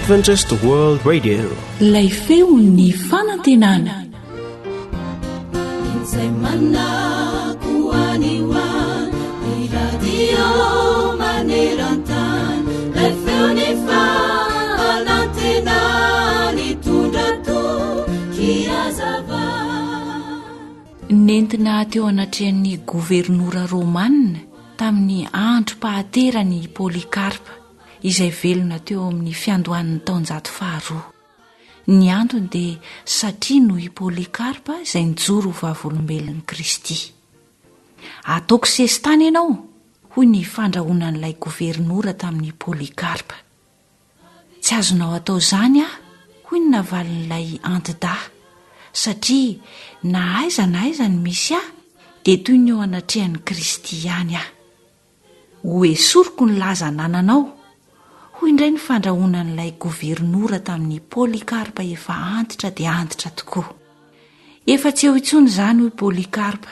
Adventist World Radio. Ilay feon'ny fanantenana. Izay manako any ho any, ny radio maneran-tany, ilay feon'ny fanantenana nitondra toky hazava. Nentina teo anatrehan'ny governora romana tamin'ny androm-pahaterany i Polycarpe, izay velona teo amin'ny fiandohan'ny taonjato faharoa. Ny antony dia satria noho i Polycarpe izay nijoro ho vavolombelon'i Kristy. Ataoko sesitany ianao, hoy ny fandrahonan'ilay governora tamin'i Polycarpe. Tsy azonao atao izany aho, hoy ny navalin'ilay anti-dahy, satria na aiza na aiza no misy ahy dia toy ny eo anatrehan'i Kristy ihany aho. Hoesoriko ny laza anananao, hoy indray ny fandrahonan'ilay governora tamin'i Polycarpe efa antitra dia antitra tokoa. Efa tsy eo intsony izany, hoy Polycarpe.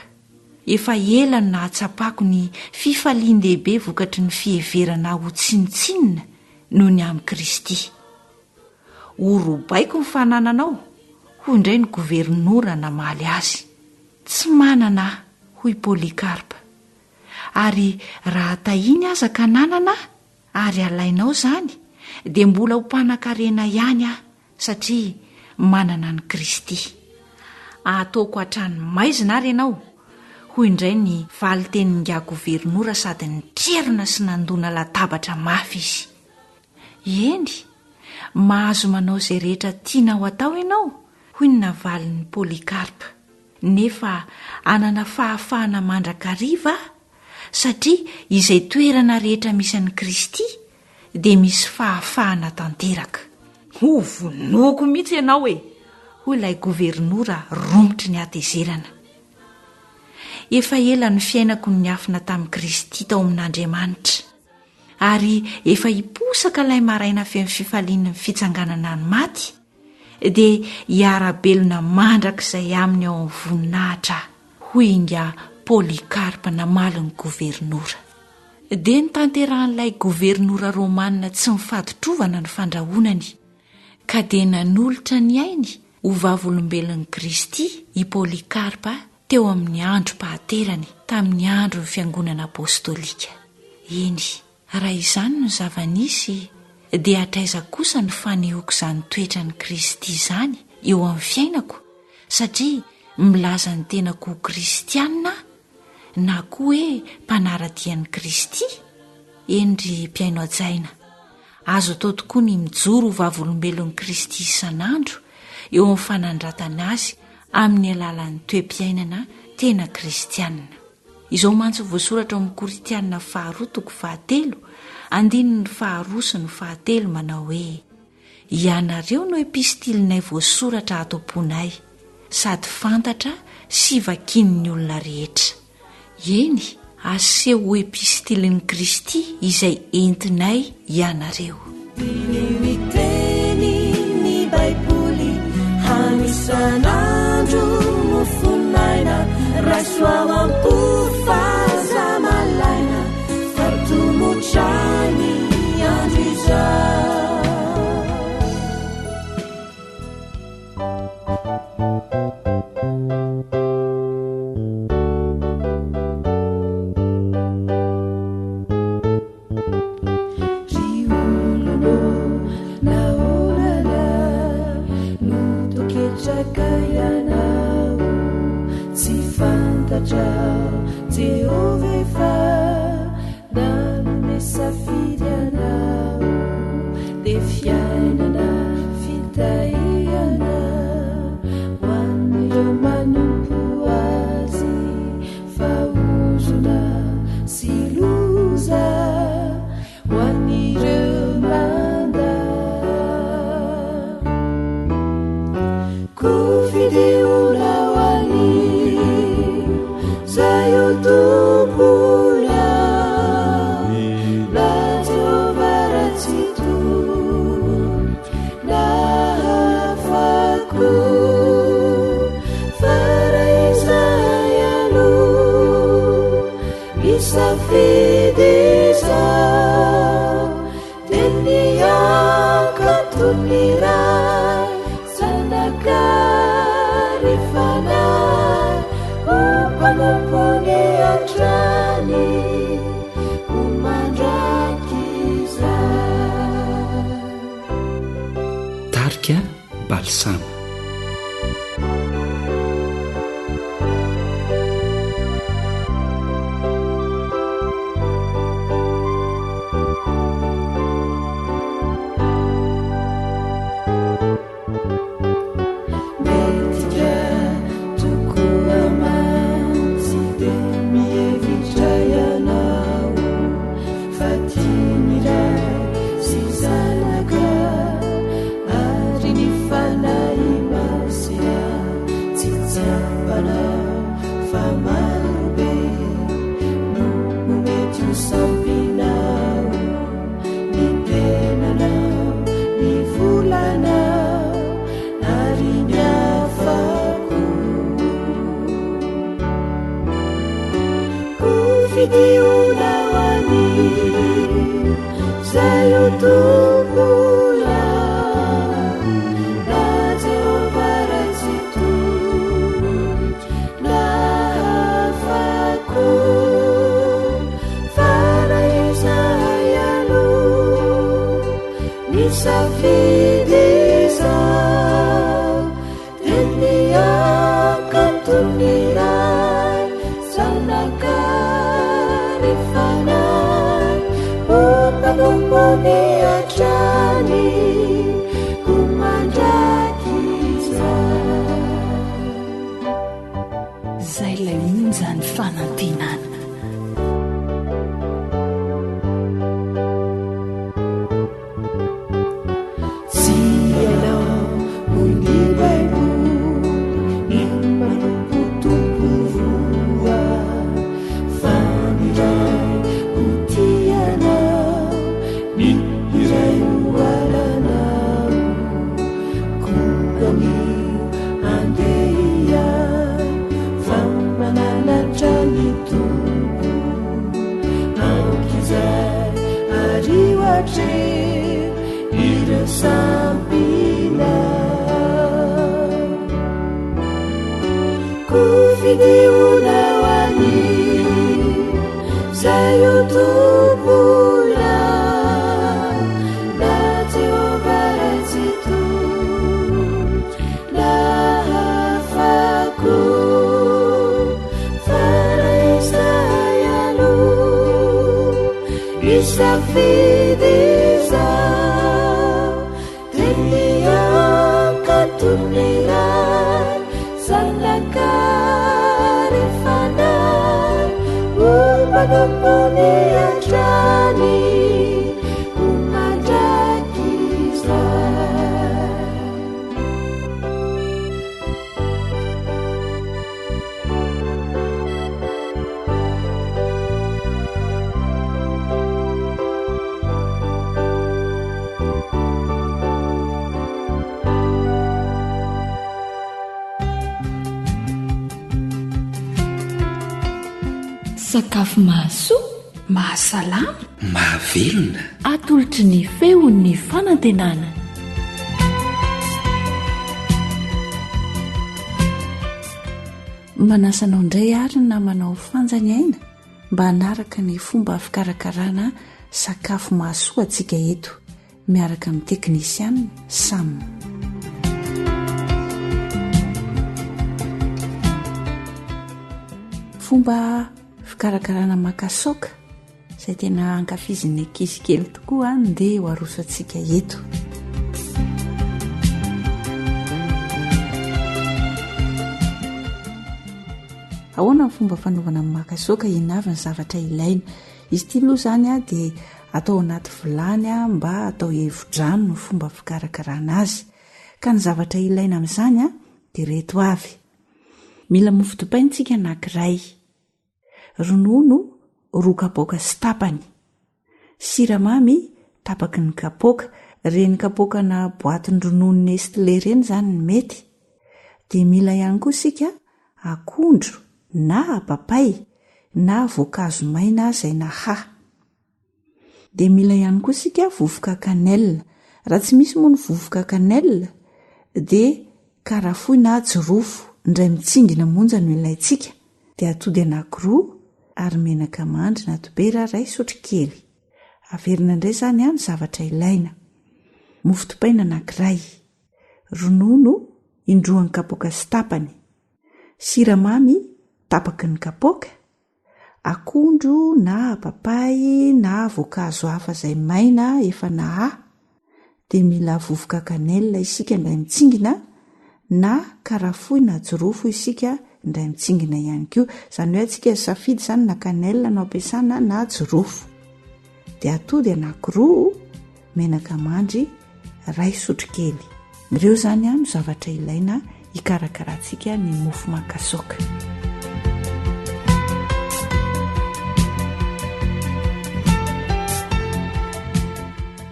Efa ela no nahatsapako ny fifalian-dehibe vokatry ny fiheverana ahy ho tsinontsinona noho ny amin'i Kristy. Horobaiko ny fanananao, hoy indray ny governora namaly azy. Tsy manana aho, hoy Polycarpe. Ary raha tahiny aza ka nanana aho, ary alainao izany, dia mbola ho mpanankarena ihany aho, satria manana an'i Kristy. Ataoko hatrany maizina ary ianao, hoy indray ny valin-tenin'ingahy governora sady nitrerona sy nandona latabatra mafy izy. Eny, mahazo manao izay rehetra tianao atao ianao, hoy ny navalin'i Polycarpe, nefa hanana fahafahana mandrakariva aho, satria izay toerana rehetra misy an'i Kristy dia misy fahafahana tanteraka. Ho vonoiko mihitsy ianao e! hoy ilay governora romotry ny hatezerana. Efa ela ny fiainako no niafina tamin'i Kristy tao amin'Andriamanitra, ary efa hiposaka ilay maraina feno fifalian'ny fitsanganana ny maty, dia hiara-belona mandrakizay aminy ao amin'ny voninahitra aho, hoy ingahy Polycarpe namaly ny governora. Dia notanterahin'ilay governora romana tsy mifaditrovana ny fandrahonany, ka dia nanolotra ny ainy ho vavolombelon'i Kristy i Polycarpe teo amin'ny androm-pahaterany tamin'ny andron'ny Fiangonana Apostolika. Eny, raha izany no zava-nisy, dia hatraiza kosa no fanehoako izany toetran'i Kristy izany eo amin'ny fiainako, satria milaza ny tenako ho kristiana aho? na koa hoe mpanara-dia an'i Kristy? Eny ry mpihaino hajaina, azo atao tokoa ny mijoro ho vavolombelon'i Kristy isan'andro eo amin'ny fanandratana azy amin'ny alalan'ny toe-piainana tena kristiana. Izao mantsy voasoratra ao amin'ny Korintiana faharoa toko fahatelo, andininy faharoa sy ny fahatelo manao hoe, Ianareo no epistilinay voasoratra ato am-ponay, sady fantatra sy vakin'ny olona rehetra. Eny, aseho ho epistilin'i Kristy izay entinay ianareo. Diniho ny tenin'ny Baiboly, hano isan'andro mofon'aina, raiso ao am-po fa aza malaina, fa tomotra ny andro izao. Ry olona ô, nahoana no toketraka ianao? Tsy fantatrao, Jehovah efa nanome safidy anao, dia fiainana fitahiana ho an'ireo manompo azy. Fa ozona sy loza ho an'ireo manda. Koa fidiona ho an'izay ho tomponao, na Jehovah raha tsy toa, na hafa koa. Fa raha izahay aloha misafidy izao, dia ny hankatò. Hankatò ny Ray, Zanaka ary Fanahy, ho mpanompony hatrany, ho mandrakizay. Tarika Balsam. Mendrika tokoa mantsy dia mihevitra ianao fa tia ny Ray sy Zanaka ary ny Fanahy Masina. Tsy tsapanao fa marobe no ho mety ho sampinao. Ny tenanao, ny volanao ary ny hafa koa. Koa fidionao anio izay ho tomponao, na Jehovah Ray Tsitoha na hafa koa. Fa raha izahay aloha nisafidy izao, dia ny hankatò ny Ray, Zanaka ary Fanahy, ho mpanompony hatrany, ho mandrakizay. Zay ilay onjan'ny fanantenana. Tsy ianao hoy ny Baiboly ny manompo Tompo roa, fa ny iray ho tia anao, ny iray ho halanao. Koa anio andeha hiahy fa mananatra ny Tompo. Aoka izay ary ho hatreo ireo sampinao. Koa fidionao anio izay ho tomponao, na Jehovah Ray Tsitoha, na hafa koa. Fa raha izahay aloha nisafidy izao, dia ny hankatò ny Ray, Zanaka ary Fanahy, ho mpanompony hatrany, ho mandrakizay. Sakafo mahasoa, mahasalama, mahavelona. Atolotry ny feon'ny fanantenana. Manasa anao indray ary ny namanao Fanja ny aina mba hanaraka ny fomba fikarakarana sakafo mahasoa antsika eto miaraka amin'ny teknisiana Sam. Fomba fikarakarana makasaoka Izay tena ankafizin'ny ankizy kely tokoa ndeha ho aroso antsika eto. Ahoana ny fomba fanaovana ny makasaoka? Inona avy ny zavatra ilaina? Izy ity aloha izany dia atao anaty vilany mba atao hevo-drano ny fomba fikarakarana azy. Ka ny zavatra ilaina amin'izany dia ireto avy. Mila mofo dipaina isika anankiray. Ronono roa kapoaka sy tapany. Siramamy tapaky ny kapoaka, ireny kapoakana boatin-dronono Nestlé ireny izany no mety. Dia mila ihany koa isika akondro na papay na voankazo maina izay nahaha. Dia mila ihany koa isika vovoka cannelle. Raha tsy misy moa ny vovoka cannelle dia karafoy na jirofo indray mitsingina monja no ilaintsika dia atody anankiroa ary menaka mandry na dibera iray sotrokely. Averina indray izany ny zavatra ilaina. Mofo dipaina anankiray. Ronono indroan'ny kapoaka sy tapany. Siramamy tapaky ny kapoaka. Akondro na papay na voankazo hafa izay maina efa nahaha dia mila vovoka cannelle isika indray mitsingina na karafoy na jirofo isika indray mitsingina ihany koa. Izany hoe antsika safidy izany na cannelle no ampiasana na jirofo. Dia atody anankiroa, menaka mandry iray sotrokely. Ireo izany no zavatra ilaina hikarakarantsika ny mofo makasaoka.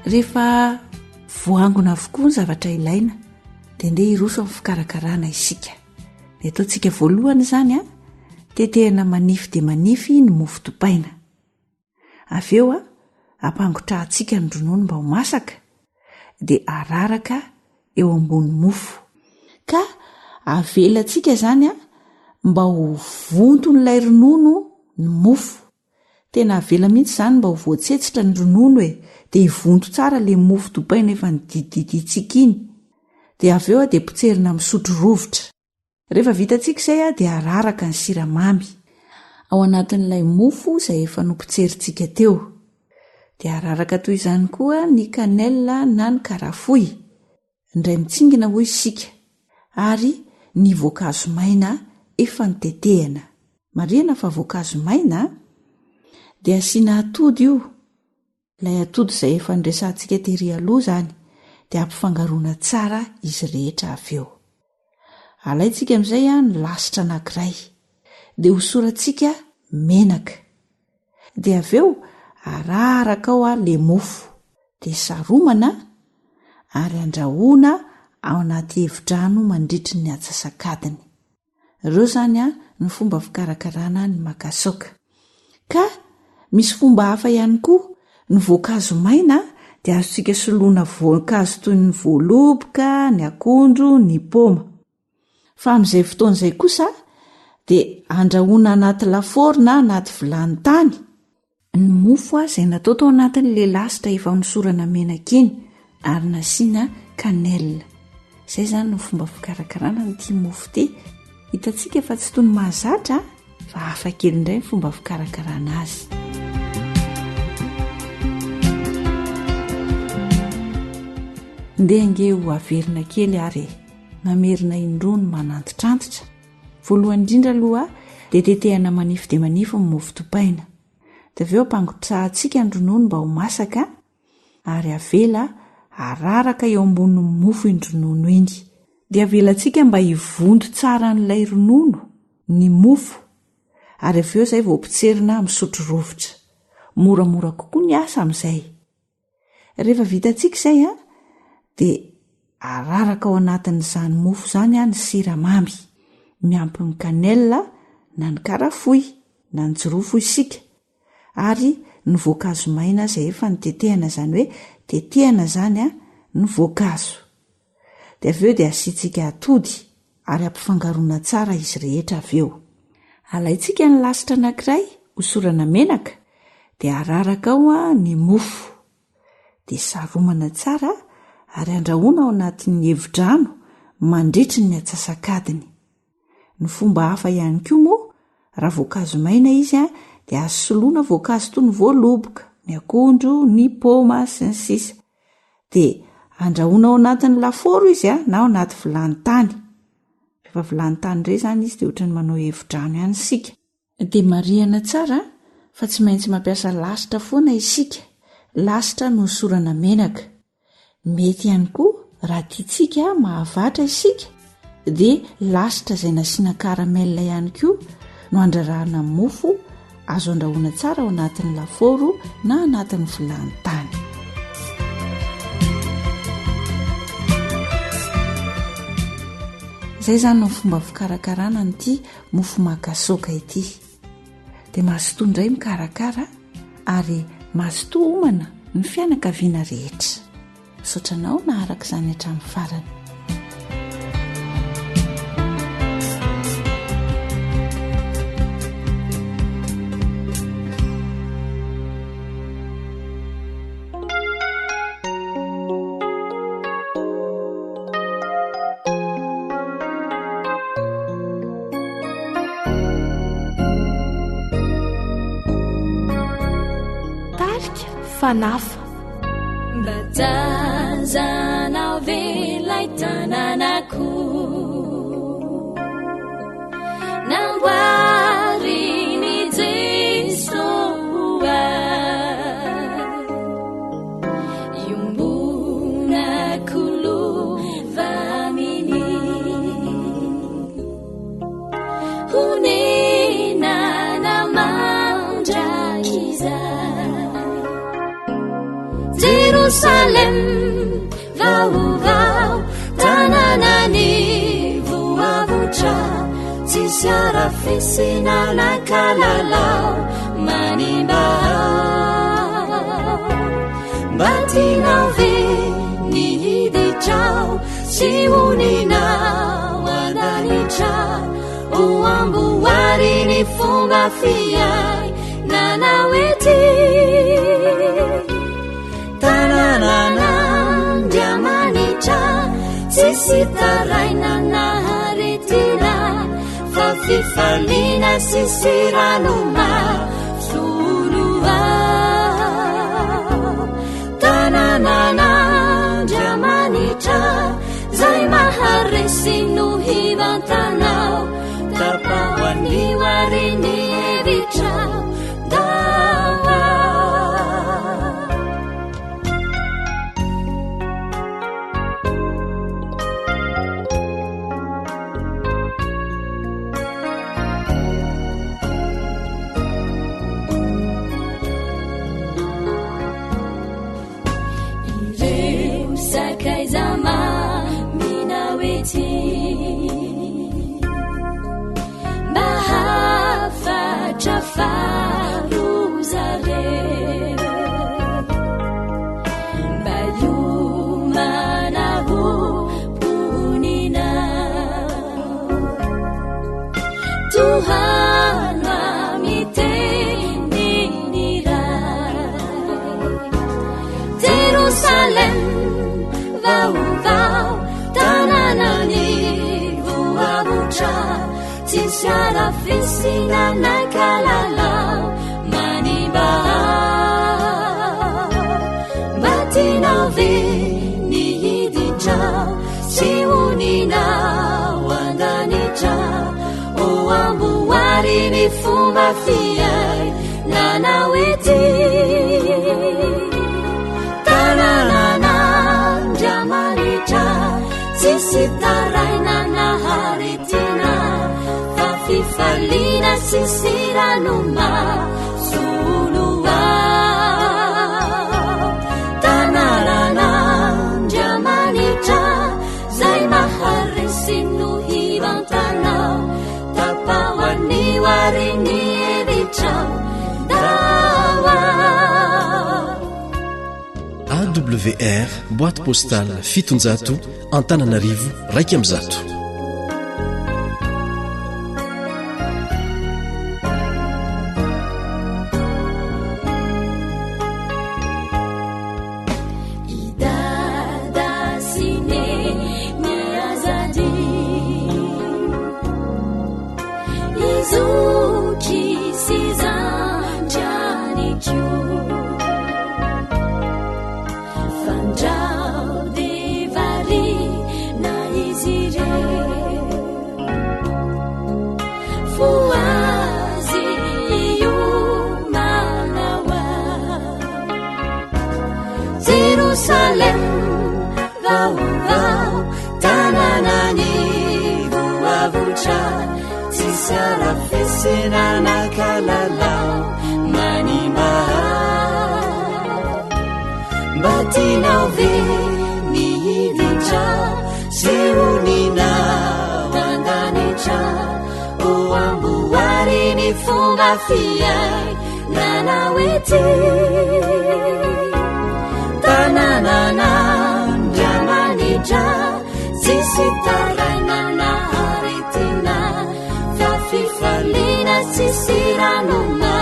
Rehefa voangona avokoa ny zavatra ilaina dia ndeha hiroso amin'ny fikarakarana isika. Ny ataontsika voalohany izany a, tetehana manify dia manify ny mofo dipaina. Avy eo ampangotrahantsika ny ronono mba ho masaka dia araraka eo ambony mofo. Ka avelantsika izany mba ho vonton'ilay ronono ny mofo. Tena avela mihitsy izany mba ho voatsetsitra ny ronono e, dia hivonto tsara ilay mofo dipaina efa nodidididintsika iny. Dia avy eo dia potserina amin'ny sotro rovitra. Rehefa vitantsika izay dia araraka ny siramamy ao anatin'ilay mofo izay efa nopotserintsika teo. Dia araraka toy izany koa ny cannelle na ny karafoy, indray mitsingina hoy isika, ary ny voankazo maina efa notetehana. Marihana fa voankazo maina dia asiana atody io. Ilay atody izay efa noresahantsika tery aloha izany dia ampifangaroana tsara izy rehetra avy eo. Alaintsika amin'izay ny lasitra anankiray dia hosorantsika menaka. Dia avy eo araraka ao ilay mofo dia saromana ary andrahoina ao anaty evi-drano mandritry ny atsasak'adiny. Ireo izany ny fomba fikarakarana ny makasaoka. Ka misy fomba hafa ihany koa, ny voankazo maina dia azontsika soloina voankazo toy ny voaloboka, ny akondro, ny paoma. Fa amin'izay fotoana izay kosa dia andrahoina anaty lafaoro na anaty vilany tany, Ny mofo izay natao tao anatin'ilay lasitra efa nosorana menaka iny ary nasiana cannelle. Izay izany no fomba fikarakarana an'ity mofo ity. Hitantsika fa tsy toy ny mahazatra fa hafa kely indray ny fomba fikarakarana azy. Ndeha ange ho averina kely ary e. Mamerina indroa ny manantitrantitra. Voalohany indrindra aloha dia tetehana manify dia manify ny mofo dipaina. Dia avy eo ampangotrahantsika ny ronono mba ho masaka ary avela araraka eo ambonin'ny mofo iny ronono iny. Dia avelantsika mba hivonto tsara an'ilay ronono ny mofo ary avy eo izay vao potserina amin'ny sotro rovitra. Moramora kokoa ny asa amin'izay. Rehefa vitantsika izay an, dia araraka ao anatin'izany mofo izany an ny siramamy, miampy ny cannelle na ny karafoy na ny jirofo isika, ary ny voankazo maina izay efa notetehana, izany hoe tetehana izany an ny voankazo. Dia avy eo dia asiantsika atody ary ampifangaroana tsara izy rehetra avy eo. Alaintsika ny lasitra anankiray hosorana menaka dia araraka ao ny mofo. Dia saromana tsara ary andrahoina ao anatin'ny hevi-drano mandritry ny atsasak'adiny. Ny fomba hafa ihany koa moa, raha voankazo maina izy dia azo soloina voankazo toy ny voaloboka, ny akondro, ny paoma, sy ny sisa. Dia andrahoina ao anatin'ny lafaoro izy na ao anaty vilany tany. Rehefa vilany tany indray izany izy dia ohatran'ny manao hevi-drano ihany isika. Dia marihana tsara fa tsy maintsy mampiasa lasitra foana isika, lasitra nohosorana menaka. Mety ihany koa raha tiantsika mahavatra isika dia lasitra izay nasiana caramel ihany koa no andrarahana mofo azo andrahoana tsara ao anatin'ny lafaoro na anatin'ny vilany tany. Izay izany no fomba fikarakarana an'ity mofo makasaoka ity. Dia mazotoa indray mikarakara ary mazotoa homana ny fianakaviana rehetra. Misaotra anao naharaka izany hatramin'ny farany. Tarika Fanafa. Mba tazanao ve ilay tanànako Namboarin'i Jesoa Iombonako lova aminy Honenana mandrakizay Jerosalem vaovao tanànan'ny voavotra tsisy arafesina na kalalao manimba Mba tianao ve ny hiditra ao sy honina ao an-danitra ho amboary ny fomba fiainana ety Tanànan'Andriamanitra tsisy taraina na aretina fa fifaliana sy sirano mahasolo ao. Tanànan'Andriamanitra zay maharesy no hivantanao tapaho anio ary ny hevitrao Ireo sakaiza maminao ety Mba hafatra faharoa-zareo Mba hiomana ho mponina Tohana miteny ny Ray Jerosalem vaovao tanànan'ny voavotra Tsisy harafesina na kalalao manimba Mba tianao ve ny hiditra ao sy honina ao an-danitra Ho amboary ny fomba fiainana ety Tanànan'Andriamanitra tsisy taraina na aretina fa fifaliana sy sira no mahasolo ao. Tanànan'Andriamanitra zay maharesy no hivantanao tapaho anio ary ny hevitrao ndao. AWR boîte postale 700 Antananarivo 101. I Dada sy Neny aza adino I Zoky sy Zandry ihany koa Fandrao dia variana izy ireo Fo azy hiomana ho ahy Jerosalem vaovao tanànan'ny voavotra tsisy arafesina na kalalao manimba Mba tianao ve ny hiditra sy honina ao an-danitra ho amboary ny fomba fiainana ety Tanànana. Tsisy taraina na aretina Fa fifaliana tsisy ranoma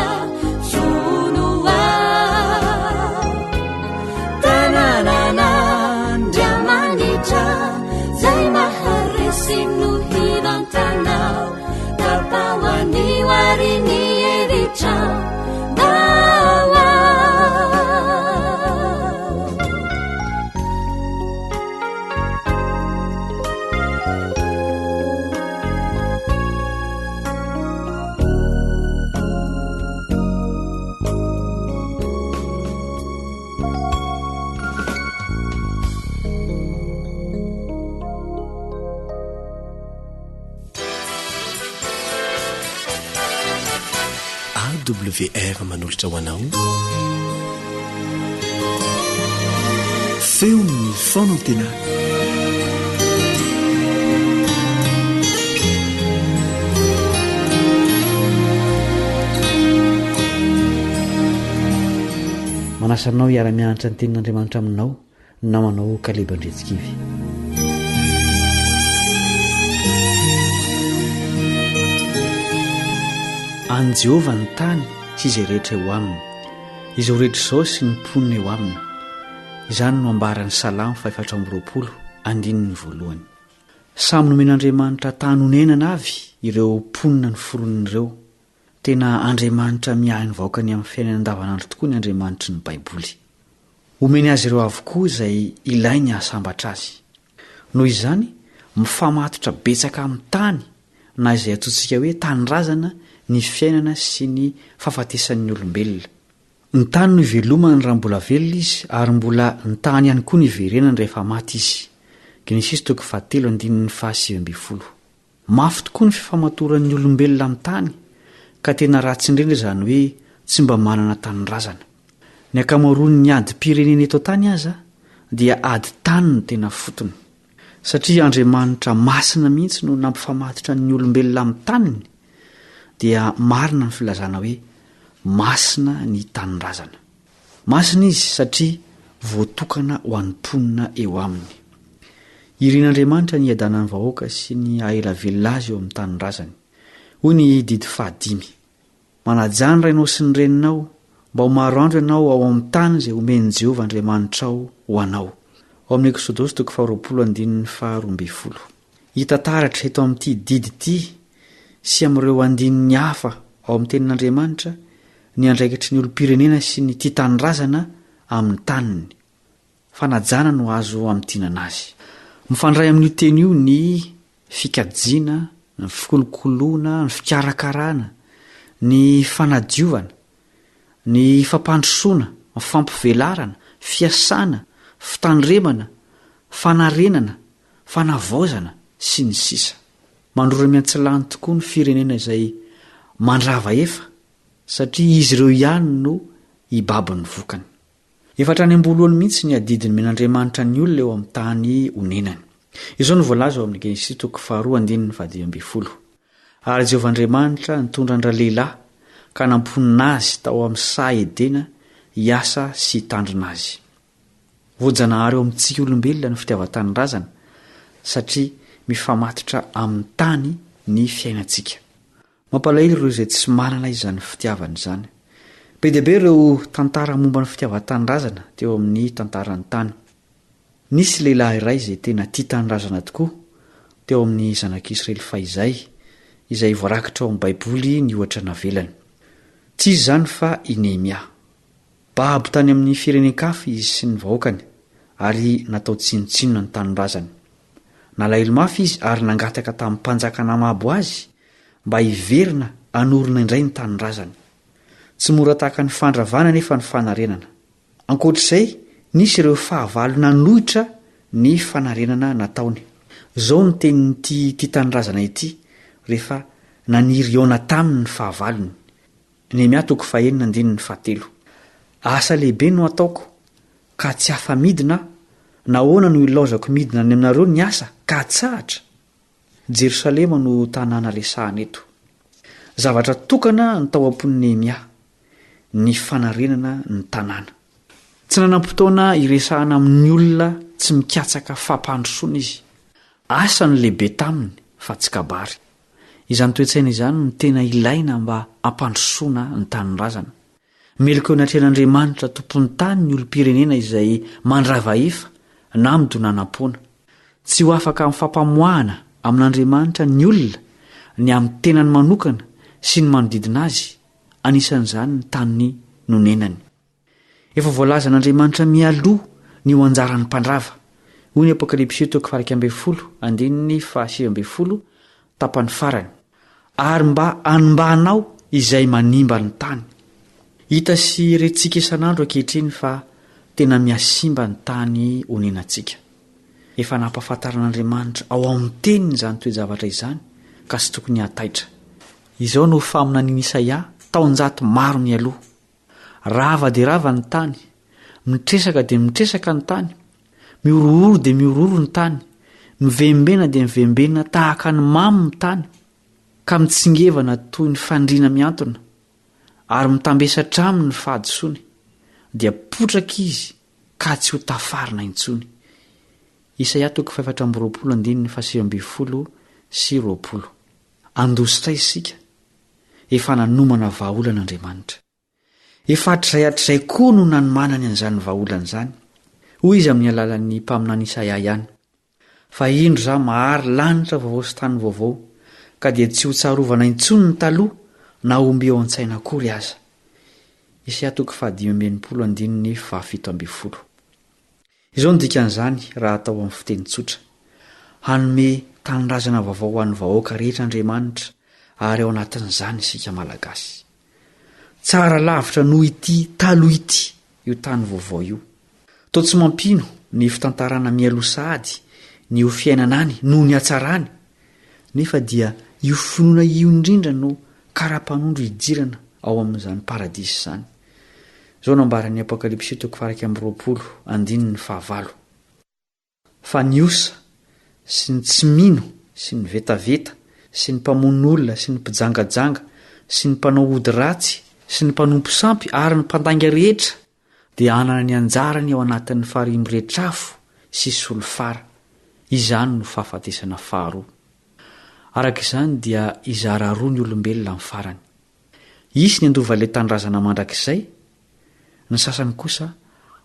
Hono aho Tanànan'Andriamanitra Zay maharesy no hivantanao Tapaho anio ary ny hevitrao Ndao aho. AWR manolotra ho anao Feon'ny fanantenana. Manasa anao hiara-mianatra ny tenin'Andriamanitra aminao ny namanao Kaleba Andriantsikivy. An'i Jehovah ny tany sy izay rehetra eo aminy, izao rehetra izao sy ny mponina eo aminy. Izany no ambaran'ny Salamo faha-24, andininy voalohany. Samy nomen'Andriamanitra tany honenana avy ireo mponina noforoniny ireo. Tena Andriamanitra miahy ny vahoakany amin'ny fiainany andavanandro tokoa ny Andriamanitry ny Baiboly. Omeny azy ireo avokoa izay ilainy hahasambatra azy. Noho izany, mifamatotra betsaka amin'ny tany na izay antsointsika hoe tanindrazana ny fiainana sy ny fahafatesan'ny olombelona. Ny tany no ivelomany raha mbola velona izy ary mbola ny tany ihany koa no iverenany rehefa maty izy. Genesisy toko fahatelo andininy faha 19. Mafy tokoa ny fifamatoran'ny olombelona amin'ny tany ka tena ratsy indrindra izany hoe tsy mba manana tanindrazana. Ny ankamaroan'ny adim-pirenena eto an-tany aza dia ady tany no tena fotony. Satria Andriamanitra masina mihitsy no nampifamatotra ny olombelona amin'ny taniny dia marina ny filazana hoe masina ny tanindrazana. Masina izy satria voatokana ho an'ny mponina eo aminy. Irin'Andriamanitra ny hiadanan'ny vahoaka sy ny hahela velona azy eo amin'ny tanindrazany. Hoy ny didy fahadimy, Manajà ny rainao sy ny reninao, mba ho maro andro ianao ao amin'ny tany izay omen'i Jehovah Andriamanitrao ho anao. Ao amin'ny Eksodosy toko faharoapolo andininy faharoambinifolo. Hita taratra eto amin'ity didy ity sy amin'ireo andininy hafa ao amin'ny Tenin'Andriamanitra ny andraikitry ny olom-pirenena sy ny tia tanindrazana amin'ny taniny. Fanajana no azo amintinana azy. Mifandray amin'io teny io ny fikajiana, ny fikolokoloana, ny fikarakarana, ny fanadiovana, ny fampandrosoana, ny fampivelarana, fiasana, fitandremana, fanarenana, fanavaozana, sy ny sisa. Mandrora miantsilany tokoa ny firenena izay mandrava efa, satria izy ireo ihany no hibaby ny vokany. Efa hatrany am-boalohany mihitsy ny adidy nomen'Andriamanitra ny olona eo amin'ny tany onenany. Izao no voalaza ao amin'ny Genesisy toko faharoa andininy fahadimy ambin'ny folo, Ary Jehovah Andriamanitra nitondra an-dralehilahy ka namponina azy tao amin'ny saha Edena hiasa sy hitandrina azy. Voajanahary eo amintsika olombelona ny fitiavan-tanindrazana satria mifamatotra amin'ny tany ny fiainantsika. Mampalahelo ireo izay tsy manana izany fitiavana izany. Be dia be ireo tantara momba ny fitiavan-tanindrazana teo amin'ny tantaran'ny tany. Nisy lehilahy iray izay tena tia tanindrazana tokoa teo amin'ny zanak'Israely fahizay, izay voarakitra ao amin'ny Baiboly ny ohatra navelany. Tsy iza izany fa i Nehemia. Babo tany amin'ny firenen-kafa izy sy ny vahoakany, ary natao tsinontsinona ny tanindrazany. Nalahelo mafy izy ary nangataka tamin'ny mpanjaka namabo azy mba hiverina hanorina indray ny tanindrazany. Tsy mora tahaka ny fandravana anefa ny fanarenana. Ankoatra izay, nisy ireo fahavalo nanohitra ny fanarenana nataony. Izao no tenin'ity tia tanindrazana ity rehefa naniry hihaona taminy ny fahavalony, Nehemia toko fahenina andininy fahatelo. Asa lehibe no ataoko, ka tsy afa-midina aho, nahoana no ilaozako midina any aminareo ny asa ka atsahatra? Jerosalema no tanàna resahana eto. Zavatra tokana no tao am-pon'i Nehemia, ny fanarenana ny tanàna. Tsy nanam-potoana hiresahana amin'ny olona tsy mikatsaka fampandrosoana izy. Asa no lehibe taminy fa tsy kabary. Izany toe-tsaina izany no tena ilaina mba hampandrosoana ny tanindrazana. Meloka eo anatrehan'Andriamanitra tompon'ny tany ny olom-pirenena izay mandrava efa na midonanam-poana. Tsy ho afaka amin'ny fampamoahana amin'Andriamanitra ny olona ny amin'ny tenany manokana sy ny manodidina azy, anisan'izany ny tany nonenany. Efa voalazan'Andriamanitra mialoha ny ho anjaran'ny mpandrava. Hoy ny Apokalypsy toko faha-11, andininy faha-19, tapany farany, Ary mba hanombanao izay manimba ny tany. Hita sy rentsika isan'andro ankehitriny fa tena mihasimba ny tany onenantsika. Efa nampahafantarin'Andriamanitra ao amin'ny Teniny izany toe-javatra izany, ka tsy tokony hahataitra. Izao no faminanian'i Isaia taonjato maro mialoha, Rava dia rava ny tany, mitresaka dia mitresaka ny tany, mihorohoro dia mihorohoro ny tany, mivembena dia mivembena tahaka ny mamo ny tany, ka mitsingevana toy ny fandriana mihantona, ary mitambesatra aminy ny fahadisoany, dia potraka izy ka tsy ho tafarina intsony. Isaia toko fahefatra amby 20 andininy faha-19 sy 20. Handositra isika Efa nanomana vahaolana Andriamanitra. Efa hatrizay hatrizay koa no nanomanany an'izany vahaolana izany. Hoy izy amin'ny alalan'ny mpaminany Isaia ihany, Fa indro izaho mahary lanitra vaovao sy tany vaovao, ka dia tsy hotsarovana intsony ny taloha na omby eo an-tsaina akory aza. Isaia toko fahadimy amby 60 andininy faha-17. Izao no dikan'izany raha atao amin'ny fiteny tsotra, Hanome tanindrazana vaovao ho an'ny vahoaka rehetra Andriamanitra ary ao anatin'izany isika Malagasy. Tsara lavitra noho ity taloha ity io tany vaovao io. Toa tsy mampino ny fitantarana mialoha sahady ny ho fiainana any noho ny hatsarany, nefa dia io finoana io indrindra no kara-panondro hidirana ao amin'izany paradisa izany. Izao no ambaran'ny Apokalypsy toko faha-21, andininy fahavalo, Fa ny osa, sy ny tsy mino, sy ny vetaveta, sy ny mpamono olona, sy ny mpijangajanga, sy ny mpanao ody ratsy, sy ny mpanompo sampy ary ny mpandainga rehetra dia hanana ny anjarany ao anatin'ny farihy miretr'afo sy solifara. Izany no fahafatesana faharoa. Araka izany dia hizara roa ny olombelona amin'ny farany. Hisy ny handova ilay tanindrazana mandrakizay, ny sasany kosa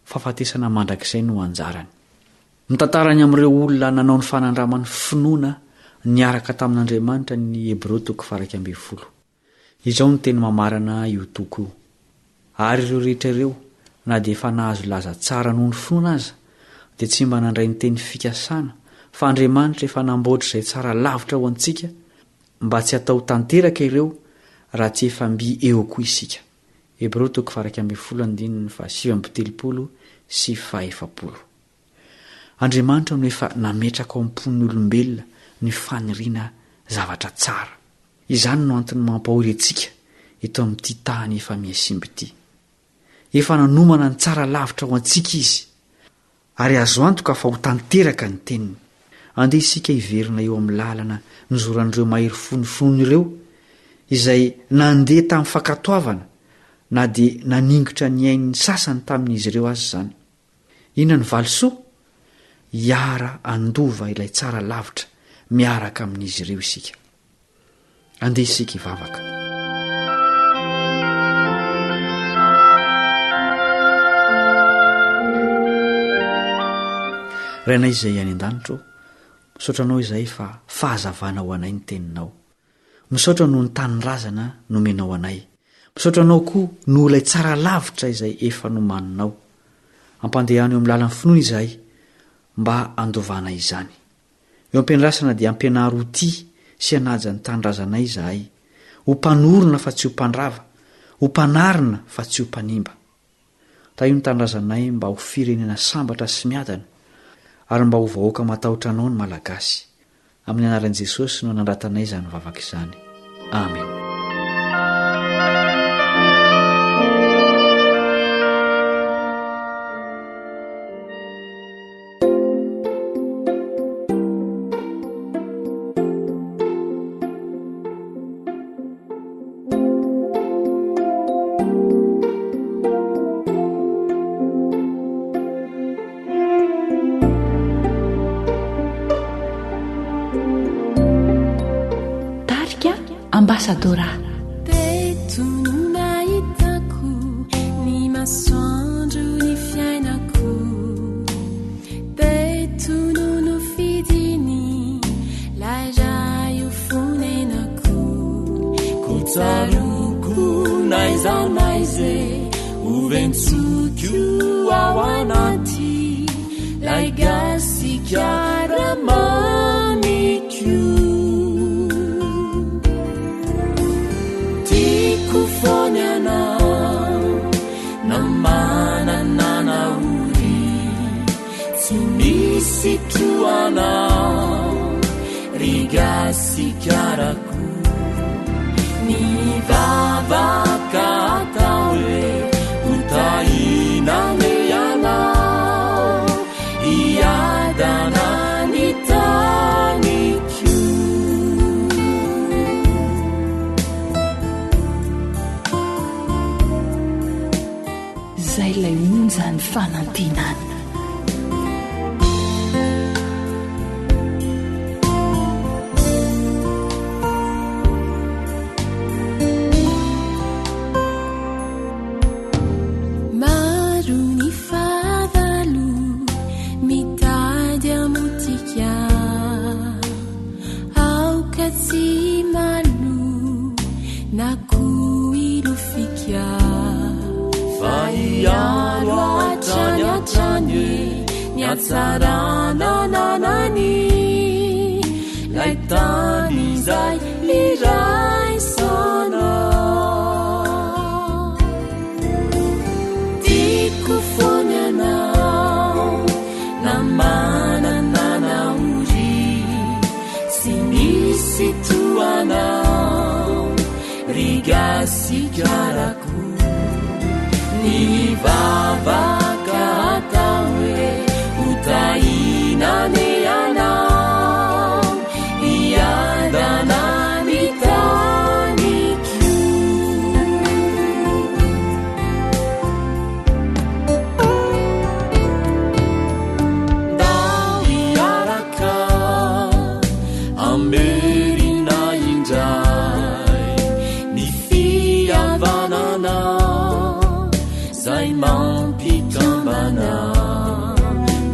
fahafatesana mandrakizay no anjarany. Mitantara ny amin'ireo olona nanao ny fanandraman'ny finoana niaraka tamin'Andriamanitra ny Hebreo toko faha-11. Izao no teny mamarana io toko io, Ary ireo rehetra ireo, na dia efa nahazo laza tsara noho ny finoana aza, dia tsy mba nandray ny teny fikasana, fa Andriamanitra efa namboatra izay tsara lavitra ho antsika, mba tsy hatao tanteraka ireo raha tsy efa mby eo koa isika. Hebreo toko faha-11 andininy faha-39 sy faha-40. Andriamanitra no efa nametraka ao am-pon'ny olombelona ny faniriana zavatra tsara. Izany no antony mampahory antsika eto amin'ity tany efa mihasimba ity. Efa nanomana ny tsara lavitra ho antsika Izy. Ary azo antoka fa ho tanteraka ny teniny. Andeha isika hiverina eo amin'ny lalana nizoran'ireo mahery fo ny finoana ireo, izay nandeha tamin'ny fankatoavana na dia naningotra ny ain'ny sasany tamin'izy ireo aza izany. Inona no valisoa? Hiara-handova ilay tsara lavitra miaraka amin'izy ireo isika. Andeha isika hivavaka. Rainay izay any an-danitra ô, misaotra anao izahay fa fahazavana ho anay ny teninao. Misaotra noho ny tanindrazana nomenao anay. Misaotra anao koa noho ilay tsara lavitra izay efa nomaninao. Ampandehano eo amin'ny lalan'ny finoana izahay mba handovana izany. Eo am-piandrasana dia ampianaro ho tia sy hanaja ny tanindrazanay izahay, ho mpanorina fa tsy ho mpandrava, ho mpanarina fa tsy ho mpanimba. Tahio ny tanindrazanay mba ho firenena sambatra sy miadana, ary mba ho vahoaka matahotra Anao ny Malagasy. Amin'ny anaran'i Jesosy no anandratanay izany vavaka izany. Amena. Ambassadora. Teto no nahitako ny masoandro ny fiainako Teto no nofidiny lay ray ho fonenako Koa tsaroako n'aiza n'aiza e ho ventsoko ao anaty lay Gasikara mamiko. Tiako foana ianao na manana na ory tsy misy toa anao ry Gasikarako. Ny vavaka atao hoe ho tahiana anie ianao hiadana ny taniko. Izay ilay onjan'ny fanantenana. Maro ny fahavalo mitady hamotika Aoka tsy malo na koa hilofika Fa hiaro hatrany hatrany e ny hatsarana ananany Lay tany izay iraisana Tiako foana ianao na manana na ory Tsy misy toa anao ry Gasikarako Ny vavaka atao hoe ho tahiana anie ianao Hiadana ny taniko Ndao hiaraka hamerina indray ny fihavanana zay mampikambana.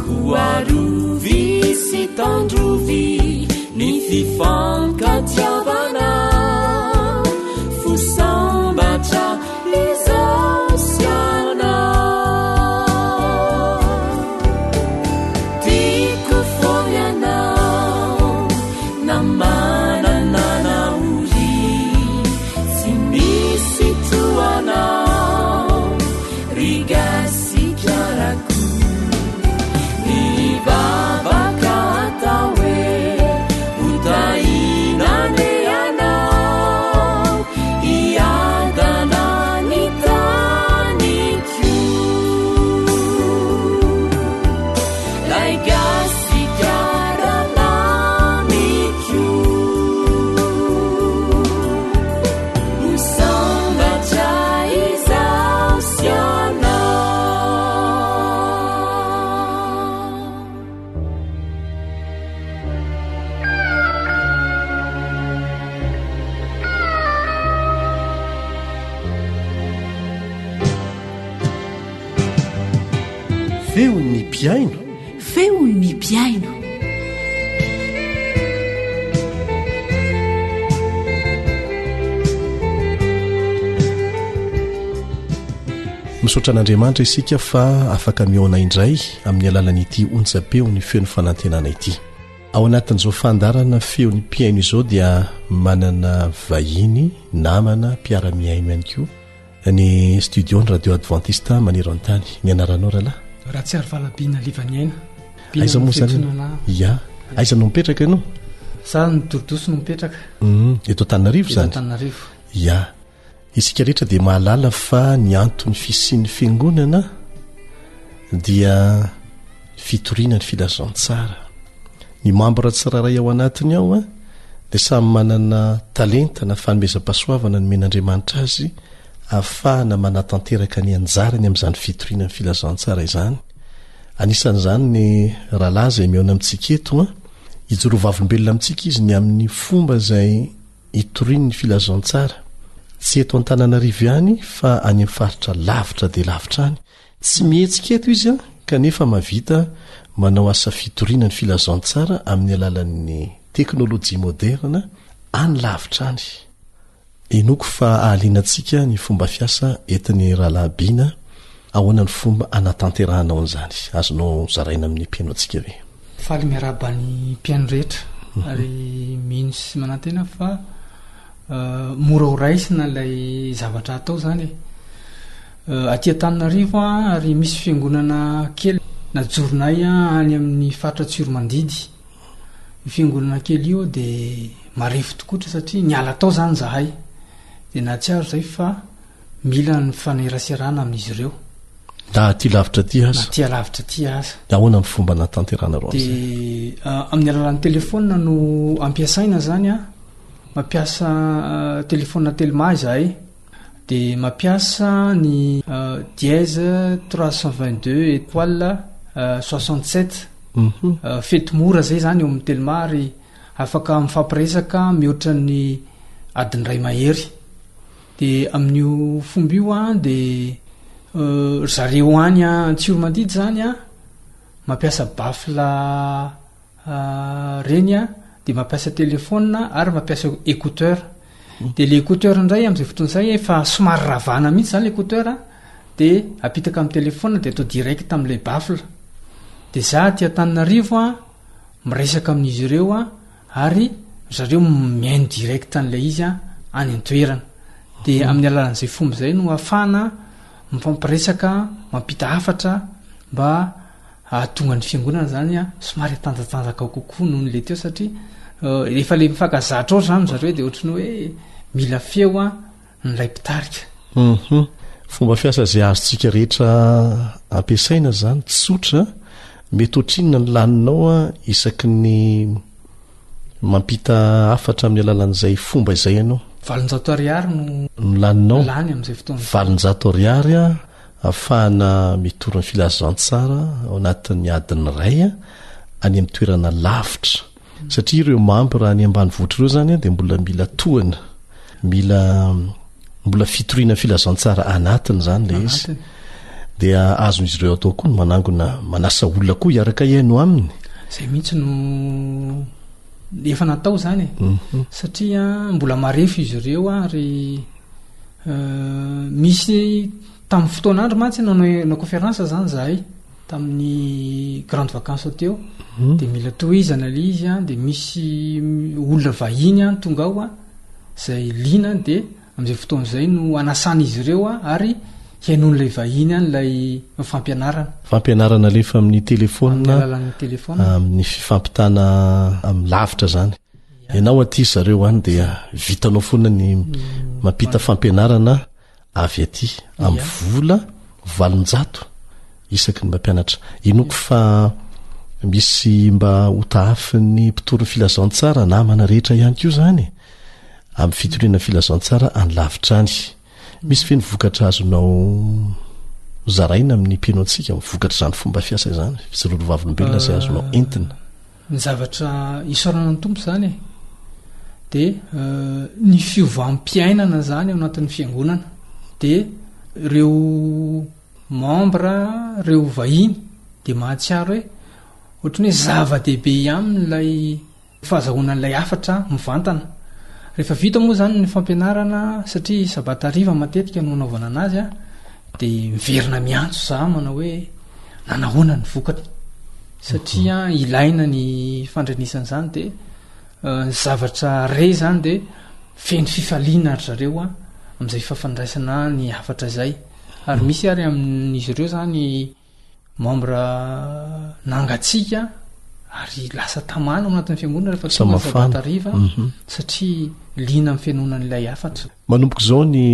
Koa arovy sy tandrovy ny fifankatiavana. Fo sambatra izaho sy ianao. Tiako foana ianao na manana na ory. Tsy misy toa anao ry Gasikarako. Ny vavaka atao hoe ho tahiana anie ianao hiadana ny taniko. Lay Gasikara mamiko. Ho sambatra izaho sy ianao. Feon'ny mpihaino. Feon'ny mpihaino. Misaotra an'Andriamanitra isika fa afaka mihaona indray amin'ny alalan'ity onjam-peon'ny feon'ny fanantenana ity. Ao anatin'izao fandaharana feon'ny mpihaino izao dia manana vahiny, namana, mpiara-mihaino ihany koa ny studio ny radio adventiste maneran-tany. Ny anaranao rahalahy? Ratsiarivala Bina Livaniaina. Aiza moa izany? Ya. Aiza no mipetraka ianao? Za ny Dordosy no mipetraka. Mm, eto Antananarivo izany? Eto Antananarivo. Ya. Isika rehetra dia mahalala fa ny anton'ny fisian'ny fiangonana dia fitoriana ny filazantsara. Ny mambra tsirairay ao anatiny ao dia samy manana talenta na fanomezam-pahasoavana nomen'Andriamanitra azy ahafahana manatanteraka ny anjarany amin'izany fitoriana ny filazantsara izany. Anisan'izany ny rahalahy izay mihaona amintsika eto, hijoro vavolombelona amintsika izy ny amin'ny fomba izay. hitoriany ny filazantsara, tsy eto Antananarivo ihany fa any amin'ny faritra lavitra dia lavitra any. Tsy mihetsika eto izy kanefa mahavita manao asa fitoriana ny filazantsara amin'ny alalan'ny teknolojia moderna any lavitra any. Inoako fa hahaliana antsika ny fomba fiasa entin'i Rahalahy Bina. Ahoana ny fomba anatanterahanao an'izany? Azonao zaraina amin'ny mpihaino antsika ve? Faly miarahaba ny mpihaino rehetra ary mino sy manantena fa mora ho raisina ilay zavatra atao izany e. Aty Antananarivo ary misy fiangonana kely najoronay any amin'ny faritra Tsiromandidy. Io fiangonana kely io dia marefo tokotra satria niala tao izany izahay. Dia nahatsiaro izahay fa mila ny faneraserana amin'izy ireo. Na aty lavitra aty aza. Na aty lavitra aty aza. Dia ahoana ny fomba anatanteranareo an'izay? Dia amin'ny alalan'ny telefaonina no ampiasaina izany an. Mampiasa telefaonina Telma izahay. Dia mampiasa ny dièse 322 étoile 67. Fety mora zay zany eo amin'ny Telma ary afaka mifampiresaka mihoatra ny adiny iray mahery. Dia amin'io fomba io an dia ry zareo any Antsiromandidy zany an mampiasa baffle Reny a, dia mampiasa téléphone ary mampiasa écouteur. Dia le écouteur indray amin'izay fotoana izay efa somary ravana mihitsy izany le écouteur dia apitaka amin'ny téléphone dia atao direct amin'ilay baffle. Dia za aty Antananarivo a, miresaka amin'izy ireo a, ary zareo mihaino direct an'ilay izy a, any an-toerana. Dia amin'ny alalan'izay fomba izay no ahafahana mifampiresaka, mampita hafatra mba hahatonga ny fiangonana zany a somary hatanjatanjaka kokoa noho ny le teo satria efa le mifankazatra ao zany zareo de ohatry ny hoe mila feo a n'ilay mpitarika. Hum fomba fiasa izay azontsika rehetra ampiasaina zany tsotra, mety ohatrinona ny laninao a isaky ny mampita hafatra amin'ny alalan'izay fomba izay ianao? 800 ariary no No laninao? lany amin'izay fotoana izay. 800 ariary a Ahafahana mitory ny filazantsara ao anatin'ny adiny iray any amin'ny toerana lavitra. Satria ireo mambra any ambanivohitra ireo izany dia mbola mila tohana, mila mbola fitoriana ny filazantsara anatiny izany ilay izy. Dia azon'izy ireo atao koa ny manangona, manasa olona koa hiaraka hihaino aminy. Izay mihitsy no efa natao izany e. Mhm. Satria mbola marefo izy ireo ary Misy tamin'ny fotoan'andro mantsy nanao conférence zany zahay tamin'ny grande vacance teo mhm. de mila tohizana le izy a de misy olona vahiny a tonga ao a zay liana de am'izay fotoana izay no anasana izy ireo a ary hiainoan'ilay vahiny any ilay fampianarana. Fampianarana alefa amin'ny telefona, amin'ny fifampitana amin'ny lavitra zany. Ianao aty zareo any dia vitanao foana ny mampita fampianarana avy aty amin'ny vola 800 isaky ny mampianatra. Inoako fa misy mba ho tahafin'ny mpitory ny filazantsara namana rehetra ihany koa izany amin'ny fitoriana ny filazantsara any lavitra any. Misy ve ny vokatra azonao zaraina amin'ny mpino antsika amin'ny vokatr'izany fomba fiasa izany, fijoroan'ny vavolombelona izay azonao entina? Ny zavatra isaorana ny Tompo izany e, dia ny fiovam-piainana izany ao anatin'ny fiangonana. Dia ireo membre, ireo vahiny dia mahatsiaro hoe ohatran'ny hoe zava-dehibe aminy ilay fahazahoana an'ilay hafatra mivantana. Rehefa vita moa izany ny fampianarana satria sabata hariva matetika no anaovana anazy a, dia miverina miantso za manao hoe nanahoana ny vokatra. Satria ilaina ny fandrenesana izany dia ny zavatra re izany dia feno fifaliana ry zareo a amin'izay fafandraisana ny hafatra izay. Ary misy ary amin'izy ireo izany membre nangatsiaka ary lasa tamana ao anatin'ny fiangonana rehefa tonga ny sabata hariva mhm. satria liana amin'ny fihainoana an'ilay hafatra. Manomboka izao ny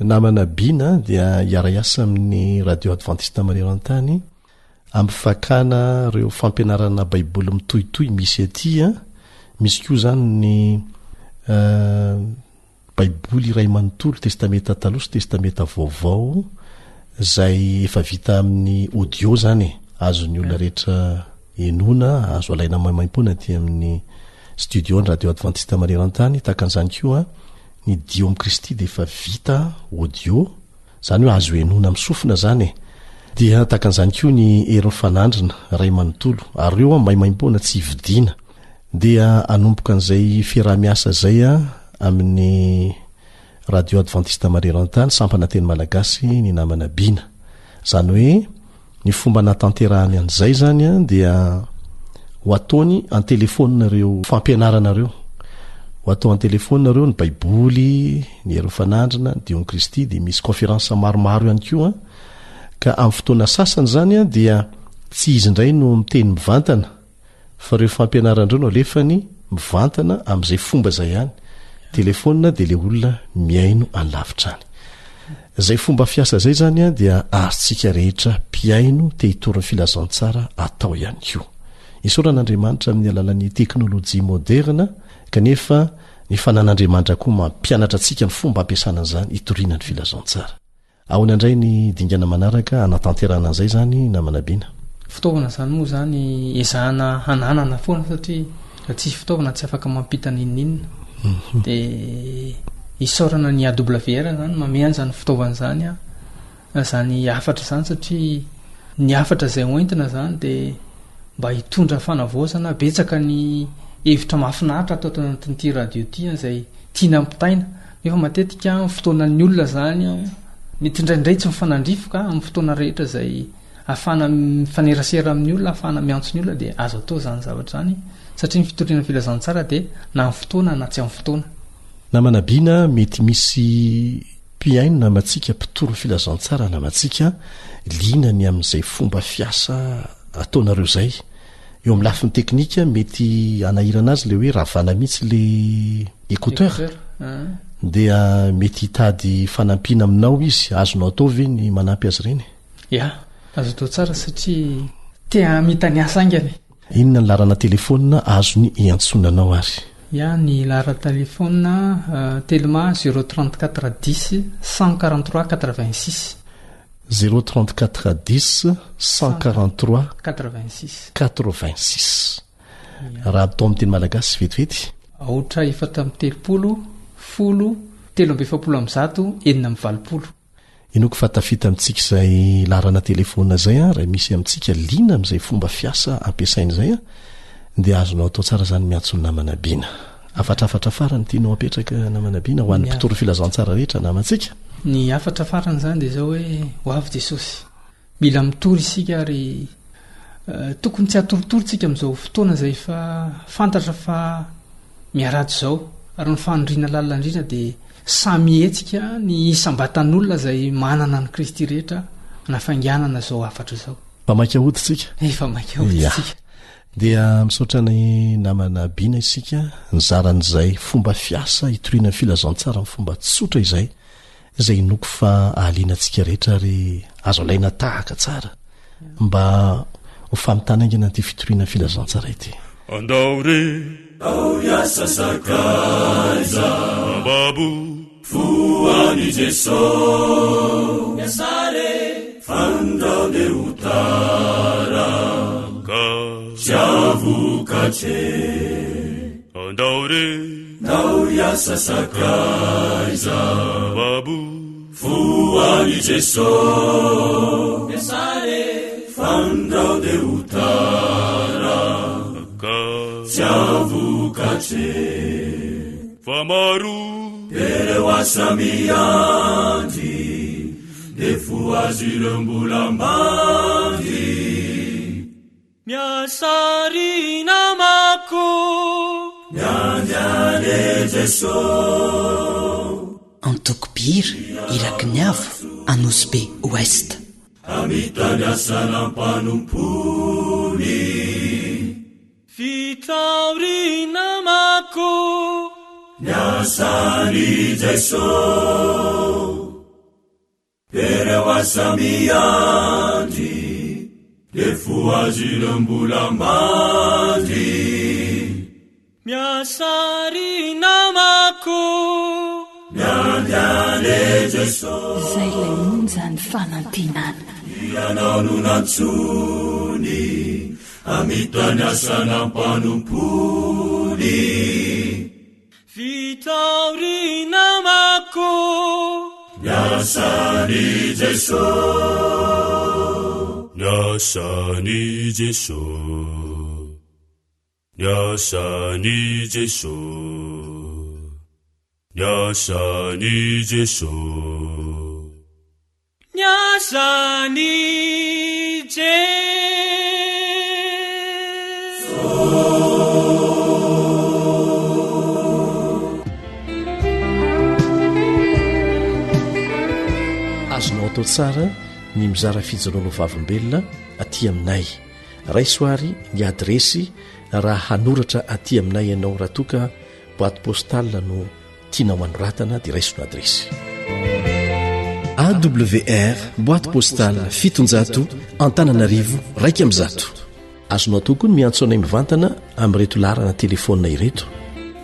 namana Bina dia hiara-hiasa amin'ny Radio Adventiste maneran-tany Amin'ny fakana ireo fampianarana baiboly mitohitohy misy aty an, misy koa izany ny baiboly iray manontolo, testamenta taloha sy testamenta vaovao, izay efa vita amin'ny audio izany e, azon'ny olona rehetra henoina, azo alaina maimaimpoana aty amin'ny. studio ny Radio Adventiste maneran-tany, tahaka an'izany koa ny Dio amin'i Kristy dia efa vita audio, izany hoe azo henoina amin'ny sofina izany e! Dia tahaka an'izany koa ny Hery Mifanandrina, Ray manontolo, ary ireo maimaimpoana tsy vidiana. Dia hanomboka an'izay fiaraha-miasa izay amin'ny Radio Adventiste Maneran-tany, sampana teny malagasy, ny namana Bina. Izany hoe ny fomba anatanterahany an'izay izany dia ho ataony an-telefaonina ireo fampianarana ireo. Ho atao an-telefaonina ireo ny Baiboly, ny Hery Mifanandrina, ny Dion'i Kristy, dia misy conférence maromaro ihany koa. Ka amin'ny fotoana sasany izany dia tsy izy indray no miteny mivantana Fa ireo fampianarana ireo no alefany mivantana amin'izay fomba izay ihany, telefaonina dia ilay olona mihaino any lavitra any. Izay fomba fiasa izay izany dia azontsika rehetra mpihaino te hitory ny filazantsara atao ihany koa. Isaorana Andriamanitra amin'ny alalan'ny teknolojia moderina kanefa ny fanan'Andriamanitra koa mampianatra antsika ny fomba ampiasana an'izany hitoriana ny filazantsara. Ahoana indray ny dingana manaraka hanatanterahana an'izay izany namana Bina? Fitaovana izany moa izany ezahana hananana foana satria raha tsisy fitaovana tsy afaka mampita n'inon'inona. Mhm. Dia isaorana ny AWR izany mamehy an'izany fitaovana izany an, izany hafatra izany satria ny hafatra izay hoentina izany dia mba hitondra fanavaozana, betsaka ny hevitra mahafinaritra ato anatin'ity radio ity izay tiana ampitaina Nefa matetika amin'ny fotoanan'ny olona izany mety indraindray tsy mifanandrify ka amin'ny fotoana rehetra izay ahafahana mifanerasera amin'ny olona, ahafahana miantso ny olona dia azo atao izany zavatra izany satria ny fitoriana ny filazantsara dia na amin'ny fotoana na tsy amin'ny fotoana. Namana Bina, mety misy mpihaino namantsika, mpitory ny filazantsara namantsika liana ny amin'izay fomba fiasa ataonareo izay. Eo amin'ny lafiny teknika mety hanahirana azy ilay hoe ravana mihitsy ilay écouteur dia mety hitady fanampiana aminao izy, azonao atao ve ny manampy azy ireny? Ya, azo atao tsara satria te hamita ny asa haingana e. Inona ny laharana telefaonina azony iantsoana anao ary? Ya, ny laharan-telefaonina Telma 034 10 143 86. 034 10 143 86. Raha atao amin'ny teny malagasy vetivety. Aotra 34 10 143 86. Inoako fa tafita amintsika izay laharana telefaonina izay an, raha misy amintsika liana amin'izay fomba fiasa ampiasaina izay an, dia azonao atao tsara izany miantso ny namana Bina. Hafatrafatra farany tianao apetraka namana Bina ho an'ny mpitory filazantsara rehetra namantsika? Ny hafatra farany izany dia izao hoe ho avy Jesosy. Mila mitory isika ary tokony tsy hatoritory tsika amin'izao fotoana izay efa fantatra fa miharatsy izao. Ary ny faniriana lalina indrindra dia samy hihetsika ny isam-batan'olona izay manana an'i Kristy rehetra hanafainganana izao hafatra izao. Mba maika hody tsika. Efa maika hody tsika. Dia misaotra ny namana Bina isika nizara an'izay fomba fiasa hitoriana ny filazantsara amin'ny fomba tsotra izay, izay inoako fa hahaliana antsika rehetra ary azo alaina tahaka tsara mba ho famitana haingana an'ity fitoriana ny filazantsara ity. Andao re! Ao hiasa sakaiza. Babo. Fo an'i Jeso. Miasa re. Fandrao de ho tara. Ka. Tsy hahavokatse. Andao re. Ndao hiasa sakaiza. Babo. Fo an'i Jeso. Miasa re. Fandrao de ho tara. Ka. Tsy hahavokatse. Fa maro. Ireo asa miandry. Dia fohazo ireo mbola mandry. Miasa ry namako. Miandry anie Jeso. Antoko Mpihira, Iraky ny Avo, Anosibe Ouest. Hamita ny asa nampanompoany. Vitao ry namako. Ny asan'i Jeso. Ireo asa miandry, dia fohazo ireo mbola mandry. Miasa ry namako. Miandry anie Jeso. Izay ilay onjan'ny fanantenana. Ianao no nantsoiny. Hamita ny asa nampanompoany. Vitao ry namako. Ny asan'i Jeso. Ny asan'i Jeso. Ny asan'i Jeso. Ny asan'i Jeso. Ny asan'i Jeso. Azonao atao tsara ny mizara fijoroana ho vavolombelona aty aminay. Raiso ary ny adiresy raha hanoratra aty aminay ianao raha toa ka boîte postale no tianao anoratana dia raiso ny adiresy. AWR boîte postale 700 Antananarivo 101. Azonao atao koa ny miantso anay mivantana amin'ireto laharana telefaonina ireto.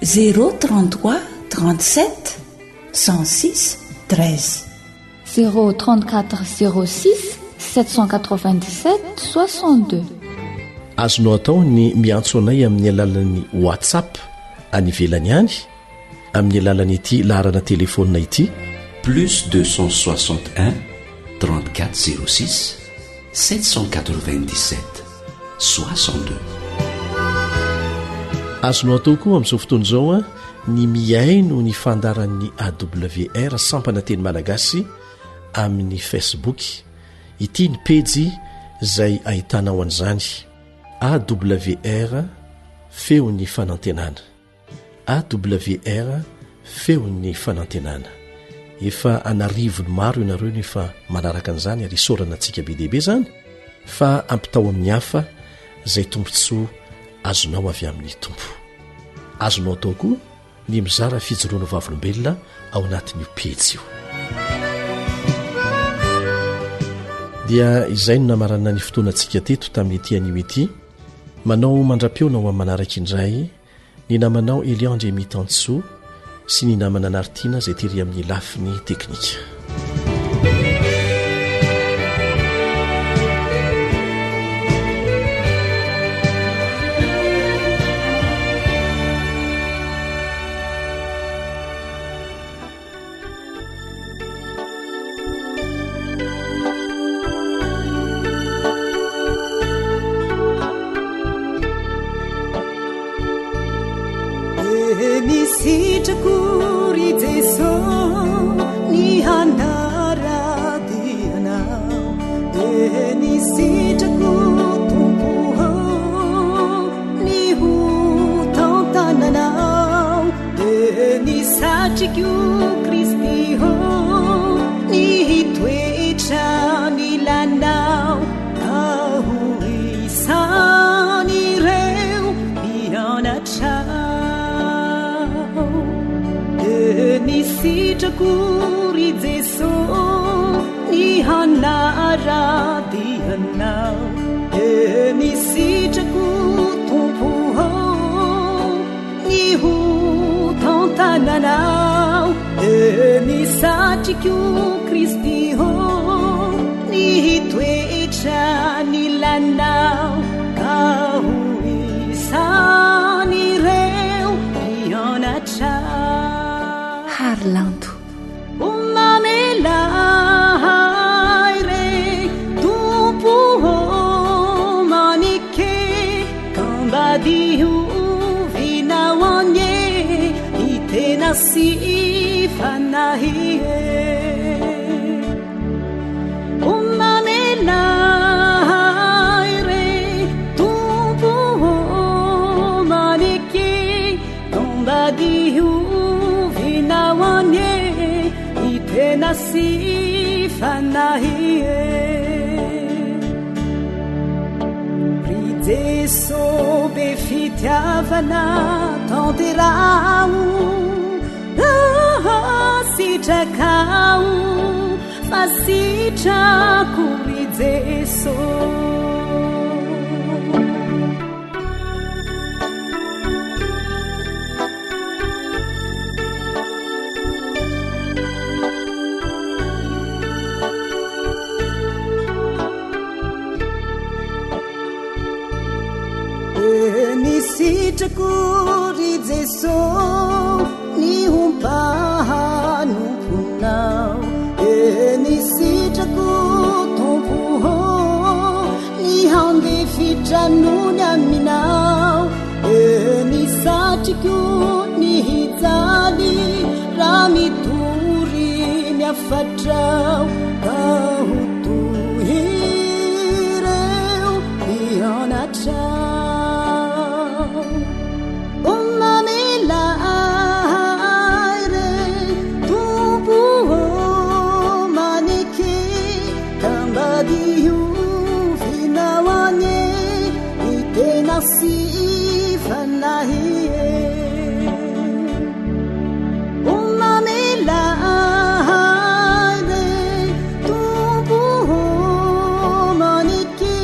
0 33 37 106 13. 0 34 06 797 62. Azonao atao ny miantso anay amin'ny alalan'ny WhatsApp any ivelany any amin'ny alalan'ity laharana telefaonina ity. Plus 261 34 06 797 62. Azonao atao koa amin'izao fotoana izao ny mihaino ny fandaharan'ny AWR sampana teny malagasy amin'ny Facebook. Ity ny pejy izay ahitanao an'izany, AWR Feon'ny Fanantenana. AWR Feon'ny Fanantenana. Efa an'arivony maro ianareo no efa manaraka an'izany ary isaorana antsika be dia be izany fa ampitao amin'ny hafa izay tombontsoa azonao avy amin'ny Tompo. Azonao atao koa ny mizara fijoroana vavolombelona ao anatin'io pejy io. Dia izay no namarana ny fotoanantsika teto tamin'ity anio ity. Manao mandra-pihaona ho amin'ny manaraka indray ny namanao Elian Andriamitansoa sy ny namana Nartiana izay tery amin'ny lafiny teknika. Harilanto. Fitiavana tanteraho ah, sitrakao fa sitrako ry Jeso. sitrako ry Jeso ny ho mpanomponao Eny sitrako Tompo ô ny handefitra nony aminao Eny satriko ny hijaly raha mitory ny hafatrao Ka ho toy ireo mpianatrao O mamela ahy re Tompo ô maneke Ka mba diovinao anie ny tena sy fanahy e O mamela ahy re Tompo ô maneke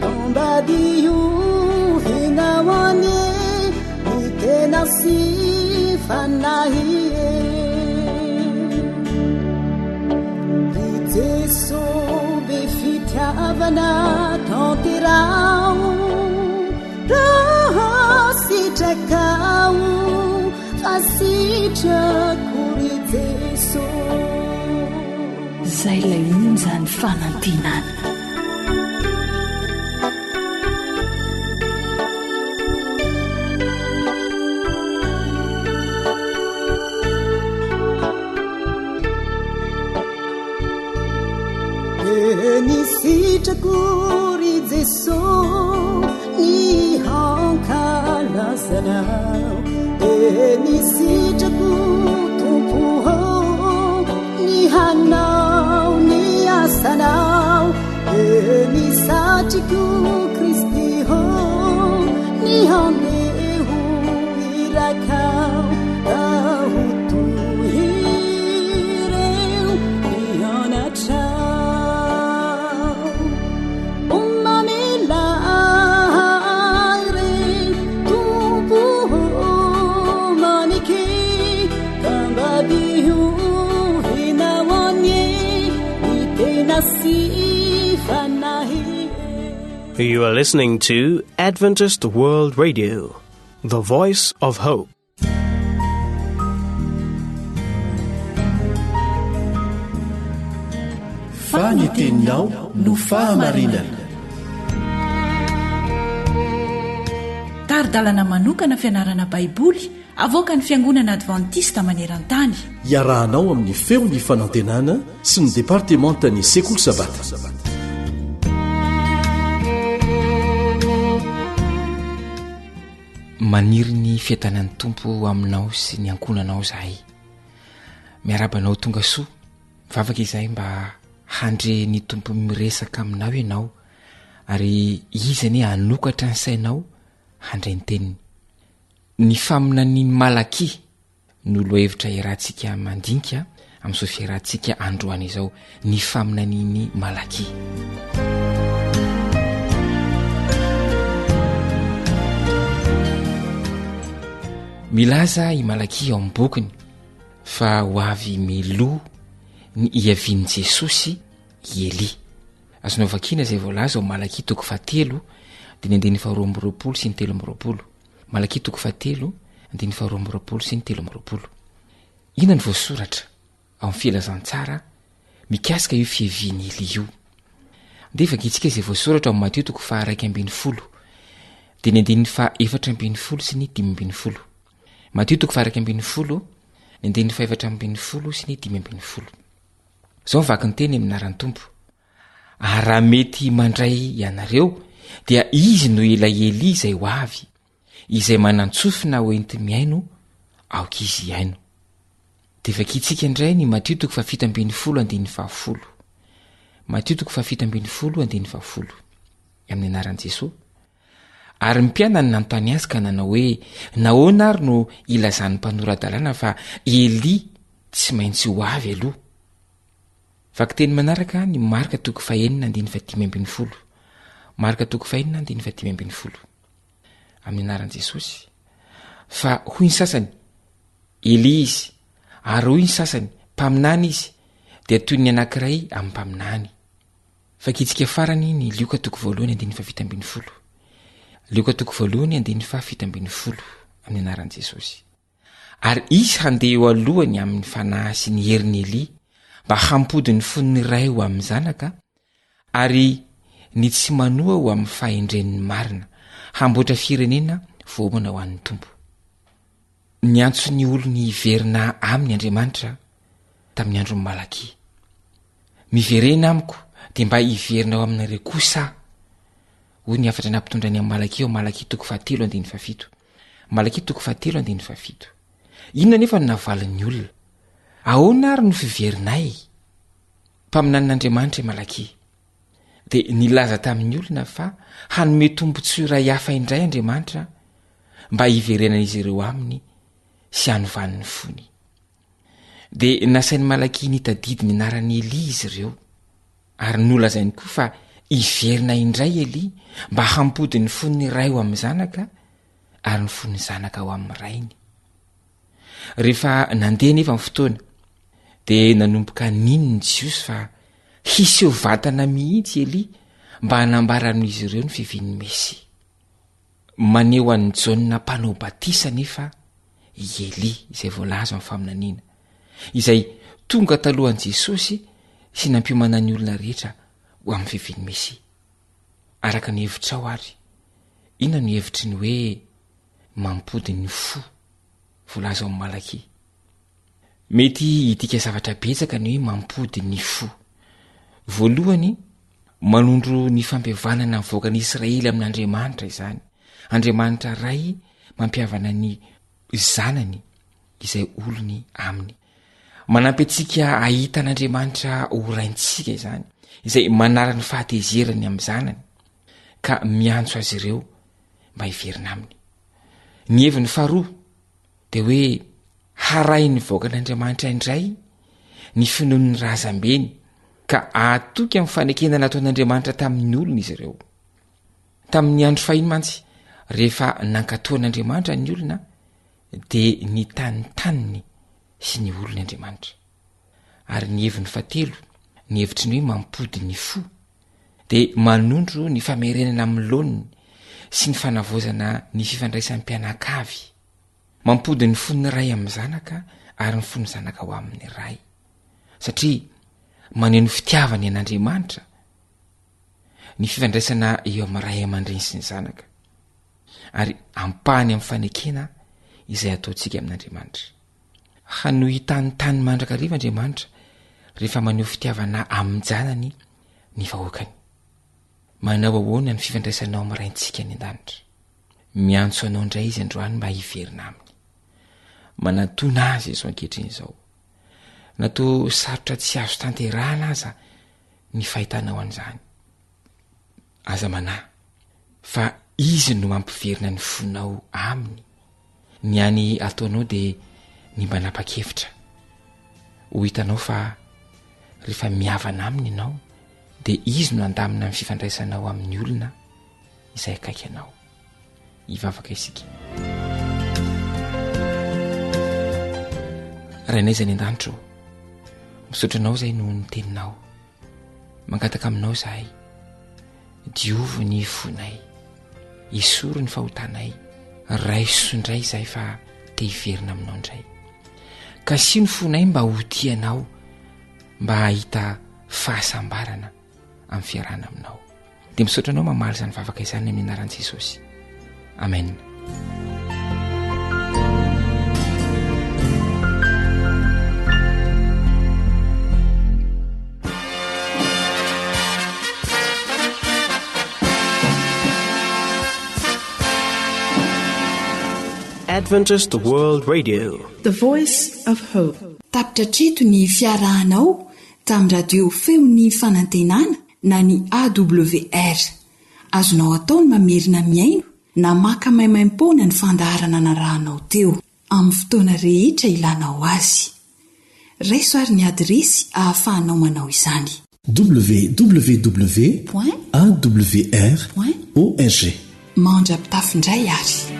Ka mba diovinao anie ny tena sy fanahy e Ry Jeso be fitiavana tanteraho raha sitrakao fa sitrako ry Jeso. Zay ilay onjan'ny fanantenana. Ny sitrako ry Jeso ny hankalazanao Ny sitrako Tompo ô ny hanao ny asanao Ny satriko Kristy ô ny handeha ho irakao Ka ho toy ireo mpianatrao O mamela ahy re Tompo ô maneke Ka mba diovinao anie ny tena sy fanahy You are listening to Adventist World Radio, the voice of hope. Fa ny teninao no fahamarinana. Tari-dalana manokana fianarana Baiboly avoakan'ny Fiangonana Advantista maneran-tany. Iarahanao amin'ny Feon'ny Fanantenana sy ny Departemantan'ny Sekoly Sabata. Maniry ny fiadanan'ny Tompo aminao sy ny ankohonanao izahay. Miarahaba anao tonga soa. Mivavaka izahay mba handre ny Tompo miresaka aminao ianao ary Izy anie hanokatra ny sainao handre ny teniny. Ny faminanian'i Malakia no lohahevitra iarahantsika mandinika amin'izao fiarahantsika androany izao, ny faminanian'i Malakia. Milaza i Malakia ao amin'ny bokiny fa ho avy miloha ny hiavian'i Jesosy i Elia. Azonao vakiana izay voalaza ao Malakia toko fahatelo, dia ny andininy faharoa amby roapolo sy ny 23. Malakia toko fahatelo, andininy faharoa amby roapolo sy ny 23. Inona no voasoratra ao amin'ny filazantsara mikasika io fiavian'i Elia io? Andeha vakintsika izay voasoratra ao Matio toko faha 11, dia ny andininy faha 14 sy ny 15. Matio toko faha 11, ny andininy faha 14 sy ny 15. Izao ny vakin-teny amin'ny anaran'ny Tompo, Ary raha mety mandray ianareo, dia izy no ilay Elia izay ho avy, izay manan-tsofina ho enti-mihaino, aoka izy hihaino. Dia vakintsika indray ny Matio toko fahafito ambin'ny folo andininy fahafolo. Matio toko fahafito ambin'ny folo andininy fahafolo. Amin'ny anaran'i Jesoa. Ary ny mpianany nanontany azy ka nanao hoe, Nahoana ary no ilazan'ny mpanora-dalàna fa Elia tsy maintsy ho avy aloha? Vakiteny manaraka ny Marka toko fahenina andininy fahadimy ambin'ny folo. Marka toko fahenina andininy fahadimy ambin'ny folo. Amin'ny anaran'i Jesosy. Fa hoy ny sasany, Elia izy, ary hoy ny sasany, mpaminany izy, dia toy ny anankiray amin'ny mpaminany. Vakintsika farany ny Lioka toko voalohany andininy fahafito ambin'ny folo. Lioka toko voalohany andininy faha 17 amin'ny anaran'i Jesosy. Ary izy handeha eo alohany amin'ny fanahy sy ny herin'i Elia mba hampody ny fon'ny ray ho amin'ny zanaka ary ny tsy manoa ho amin'ny fahendren'ny marina, hamboatra firenena voaomana ho an'ny Tompo. Niantso ny olony hiverina aminy Andriamanitra tamin'ny andron'i Malakia. Miverena amiko dia mba hiverina ao aminareo kosa aho, hoy ny hafatra nampitondra ny amin'i Malakia ao Malakia toko fahatelo andininy fahafito. Malakia toko fahatelo andininy fahafito. Inona anefa no navalin'ny olona? Ahoana ary no fiverinay? Mpaminanin'Andriamanitra i Malakia. Dia nilaza tamin'ny olona fa hanome tombontsoa iray hafa indray Andriamanitra mba hiverenan'izy ireo aminy sy hanovany ny fony. Dia nasain'i Malakia nitadidy ny anaran'i Elia izy ireo, ary nolazainy koa fa hiverina indray Elia mba hampody ny fon'ny ray ho amin'ny zanaka ary ny fon'ny zanaka ho amin'ny rainy. Rehefa nandeha anefa ny fotoana, dia nanomboka nino ny Jiosy fa hiseho vatana mihitsy Elia mba hanambara amin'izy ireo ny fiavian'ny Mesia. Maneho an'i Jaona Mpanao Batisa anefa i Elia izay voalaza ao amin'ny faminaniana, izay tonga talohan'i Jesosy sy nampiomana ny olona rehetra ho amin'ny fiavian'ny Mesia. Araka ny hevitrao àry, inona no hevitry ny hoe mampody ny fo voalaza ao amin'ny Malakia? Mety hidika zavatra betsaka ny hoe mampody ny fo. Voalohany, manondro ny fampihavanana ny vahoakan'i Israely amin'Andriamanitra izany. Andriamanitra Ray mampihavana ny zanany izay olony aminy. Manampy antsika hahita an'Andriamanitra ho Raintsika izany, izay manala ny fahatezerany amin'ny zanany ka miantso azy ireo mba hiverina aminy. Ny heviny faharoa dia hoe harahin'ny vahoakan'Andriamanitra indray ny finoan'ny razambeny ka hahatoky amin'ny fanekena nataon'Andriamanitra tamin'ny olony izy ireo. Tamin'ny andro fahiny mantsy, rehefa nankatò an'Andriamanitra ny olona, dia nitahy ny taniny sy ny olony Andriamanitra. Ary ny heviny fahatelo, ny hevitry ny hoe mampody ny fo, dia manondro ny famerenana amin'ny laoniny sy ny fanavaozana ny fifandraisan'ny mpianakavy. Mampody ny fon'ny ray amin'ny zanaka ary ny fon'ny zanaka ho amin'ny ray. Satria maneho ny fitiavany an'Andriamanitra ny fifandraisana eo amin'ny ray aman-dreny sy ny zanaka. Ary ampahany amin'ny fanekena izay ataontsika amin'Andriamanitra. Hanohy hitany tany mandrakariva Andriamanitra rehefa maneho fitiavana amin-janany ny vahoakany. Manao ahoana ny fifandraisanao amin'ny Raintsika any an-danitra? Miantso anao indray izy androany mba hiverina aminy. Manatona azy izao ankehitriny izao. Na toa sarotra tsy azo tanterahana aza ny fahitanao an'izany. Aza manahy fa izy no mampiverina ny fonao aminy. Ny any ataonao dia ny manapa-kevitra. Ho hitanao fa rehefa mihavana aminy ianao dia izy no handamina ny fifandraisanao amin'ny olona izay akaiky anao. Hivavaka isika. Rainay izay any an-danitra ô, misaotra anao izay noho ny teninao. Mangataka aminao izahay, diovy ny fonay, esory ny fahotanay, raiso indray izahay fa te hiverina aminao indray. Kasiho ny fonay mba ho tia anao, mba hahita fahasambarana amin'ny fiarahana aminao. Dia misaotra anao mamaly izany vavaka izany amin'ny anaran'i Jesosy. Amen. Adventist World Radio. The Voice of Hope. Tapitra hatreto ny fiarahanao tamin'ny radio Feon'ny Fanantenana na ny AWR. Azonao atao ny mamerina mihaino na maka maimaimpoana ny fandaharana narahanao teo, amin'ny fotoana rehetra ilanao azy. Raiso ary ny adiresy ahafahanao manao izany. www.awr.org. Mandra-pitafy indray ary.